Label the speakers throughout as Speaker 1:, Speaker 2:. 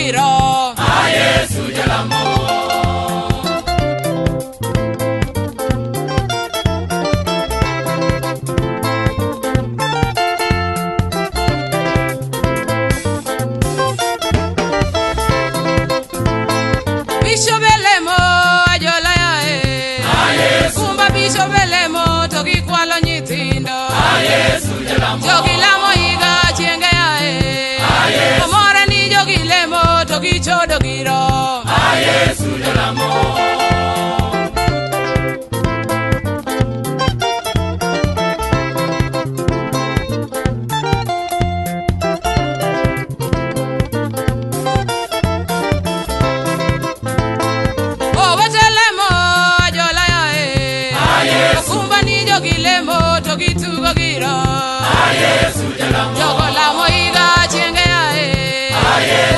Speaker 1: giro.
Speaker 2: Yesu jalamo.
Speaker 1: Bishop elemo ajola yae. Kumba bishop elemo to gikwalo nyithindo.
Speaker 2: Yesu jalamo.
Speaker 1: Jogi lamo higa chienge yae. Omore ni jogi lemo to gichodo giro.
Speaker 2: Yesu jalamo.
Speaker 1: Owete lemo ajola yae. Okumba ni jogi lemo to gitugo giro.
Speaker 2: Yesu jalamo.
Speaker 1: Jogo lamo higa chienge yae.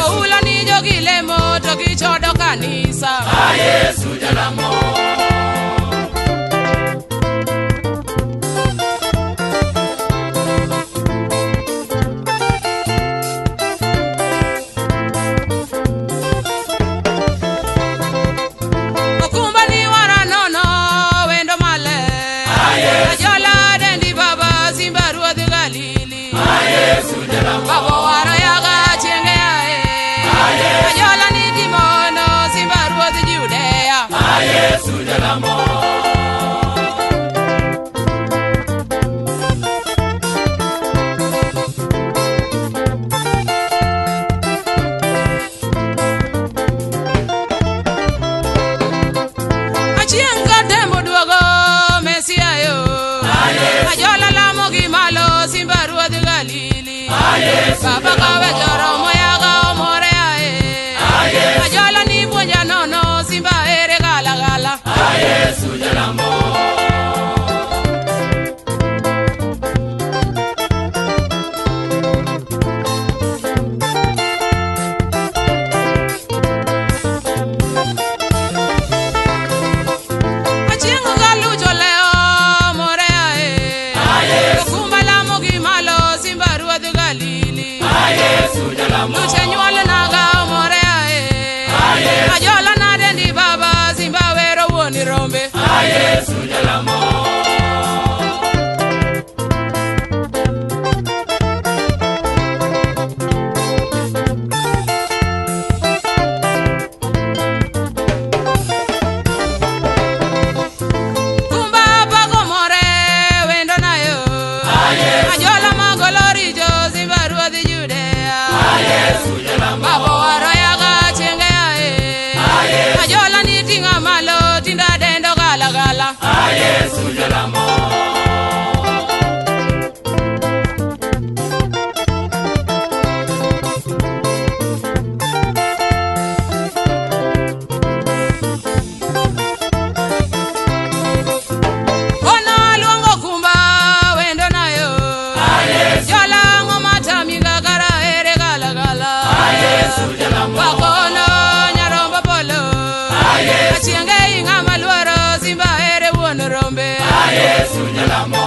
Speaker 1: Oula ni jogi lemo to gichodo kanisa.
Speaker 2: Yesu jalamo.
Speaker 1: Okumba ni wara nono wendo maler. Ajola dendi baba simba ruodh Galili.
Speaker 2: Yesu jalamo.
Speaker 1: Baba waro yaga chienge yae. Ajola ni timono simba ruodh Judea.
Speaker 2: Yesu jalamo.
Speaker 1: Achieng' ka tembo duogo Mesia yo. Ajola lamo gi malo simba ruodh Galili. Baba kawe joromo yaga omore yae. Ajola ni puonja nono simba ere gala gala.
Speaker 2: Yesu jalamo.
Speaker 1: Achieng' galucho leo more yae. Okumba lamo gi malo simba ruodh Galili.
Speaker 2: Yesu jalamo.
Speaker 1: Luche nyuol naga omore yae. Ajola nadendi baba simba wero wuon rombe.
Speaker 2: Yesu jalamo.
Speaker 1: Kumba pago more wendo nayo. Ajola magolo richo simba ruodh Judea.
Speaker 2: Yesu jalamo.
Speaker 1: Baba waro yaga chienge yae. Ajola ni ting'a malo tinda dendo gala gala.
Speaker 2: Yesu jalamo.
Speaker 1: Ono luongo kumba wendo nayo. Jola ng'oma tami gagara ere gala gala.
Speaker 2: Yesu jalamo.
Speaker 1: Wakono nyarombo polo. Achienge ing'ama luoro simba ere wuon rombe.
Speaker 2: Yesu jalamo.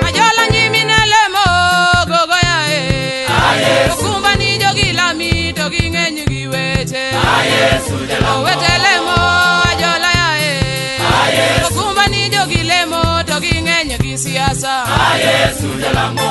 Speaker 1: Ajola nyimine lemo gogo yae. Okumba ni jogi lami to ging'eny gi weche.
Speaker 2: Yesu jalamo.
Speaker 1: Owete lemo ajola yae. Okumba ni jogi lemo to ging'eny gi siasa.
Speaker 2: Yesu jalamo.